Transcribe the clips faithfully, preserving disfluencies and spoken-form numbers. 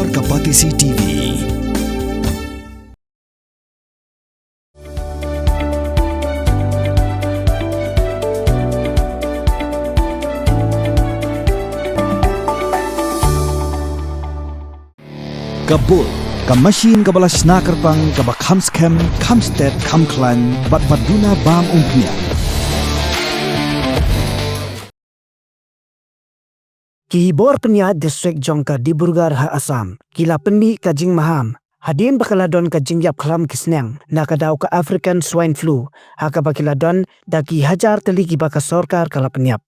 Ka Batesi T V. Ka Bull, ka machine kaba la shna kyrpang, kaba kham skhem, kham stet, kham khlaiñ, bad ba duna bam umphniang. Ki bor pynïaid district jong ka Dibrugarh ha Assam ki la pynmih ka jingmaham hadien ba ka la don ka jingïap khlam ki sniang na ka daw ka African Swine Flu, ha kaba ki la don da ki hajar tylli kiba ka sorkar ka la pynïap.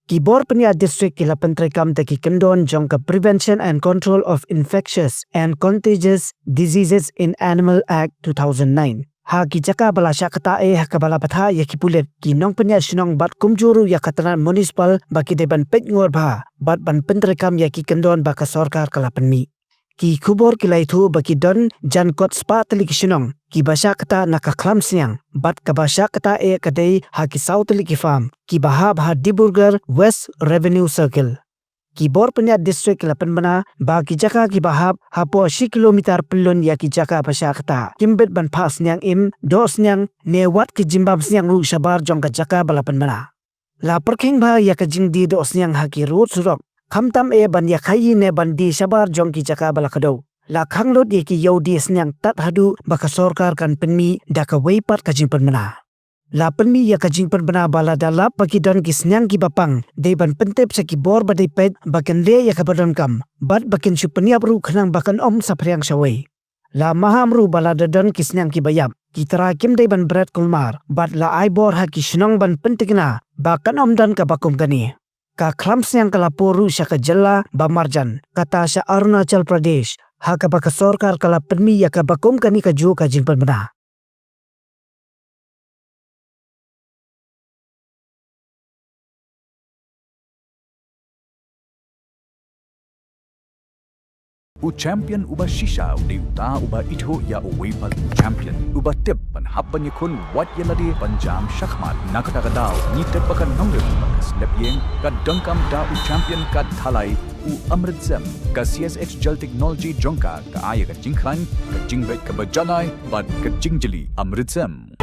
Ki bor pynïaid district ki la pyntreikam da ki kyndon jong ka Prevention and Control of Infectious and Contagious Diseases in Animal Act two thousand nine. Ha ki jaka ba la shah ktah eh ha kaba la bthah ïa ki pulit, ki nongpynïaid shnong bad kumjuh ruh ïa ka tnat municipal ba ki dei ban peit ngor bha bad ban pyntreikam ïa ki kyndon ba ka sorkar ka la pynmih. Ki khubor ki la ïathuh ba ki don jan kot spah tylli ki shnong kiba shah ktah na ka khlam sniang, bad kaba shah ktah eh ka dei ha ki saw tylli ki farm kiba hap ha Dibrugarh West Revenue Circle. Ki bor pynïaid district ki la pynbna ba ki jaka kiba hap hapoh shi kilometer pyllun ïa ki jaka ba shah ktah kim bit ban phah sniang im, doh sniang ne wat ki jingbam sniang ruh shabar jong ka jaka ba la pynbna. La pyrkhing bha ïa ka jingdie doh sniang ha ki rud surok, khamtam eh ban ïa khaïi ne ban die shabar jong ki jaka ba la kdew. La khang lut ïa ki ïew die sniang tad haduh ba ka sorkar kan pynmih da kawei pat ka jingpynbna. La pynmih ïa ka jingpynbna ba lada lap ba ki don ki sniang kiba pang, dei ban pyntip sha ki bor ba dei peit ba kin leh ïa kaba donkam bad ba kin shu pynïap ruh khnang ba kan ym saphriang shawei. La maham ruh ba lada don ki sniang kiba ïap, ki trai kim dei ban bret kulmar, bad la ai bor ha ki shnong ban pyntikna ba kan ym don kaba kum kane. Ka khlam sniang ka la pur ruh sha ka jylla ba marjan, kata sha Arunachal Pradesh, ha kaba ka sorkar ka la pynmih ïa kaba kum kane kajuh ka jingpynbna. U champion uba shisha u dei uta uba ithuh ïa uwei pat u champion, uba tip ban hap ban ïakhun wat ïa lade ban jam shakhmat. Na kata ka daw ngi tip ba ka nongrim bad ka step ïing ka donkam da u champion ka thalai, u Amrit Zem. Ka C S H Gel Technology jong ka ka ai ïa ka jingkhlaiñ, ka jingbit kaba janai bad ka jingjli. Amrit Zem.